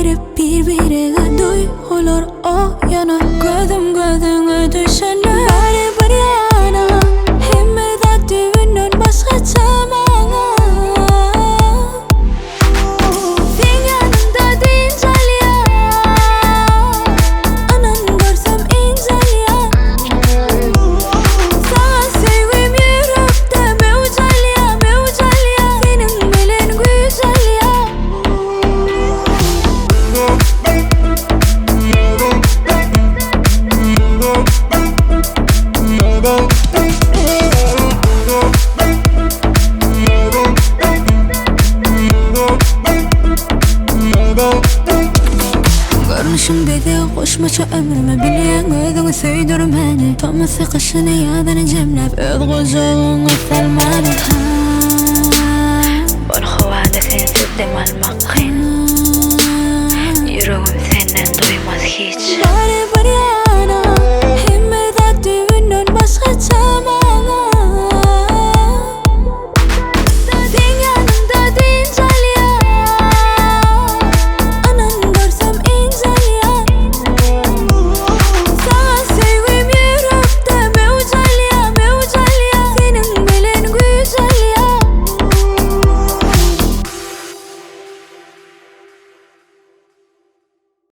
berip bir-birege Duýgular oýanar Gözüm gözüňe düşende Bary bir ýana Hemme zat düýbünden başgaça maňa Seň ýanyňda dynç alýan Ynan görsem ynjalýan Saňa söýgim ýürekde möwç alýar, möwç alýar Seniň bilen güýç alýar. Görnüşiň bezegi goşmaça ömrüme Bilýäň özüňi söýdürmäni Tomusy gyşyny ýazyny jemläp Öz gujagyňa salmany Bol howada sensiz dem almak kyn Ýüregim senden doýmaz hiç. Bary bir.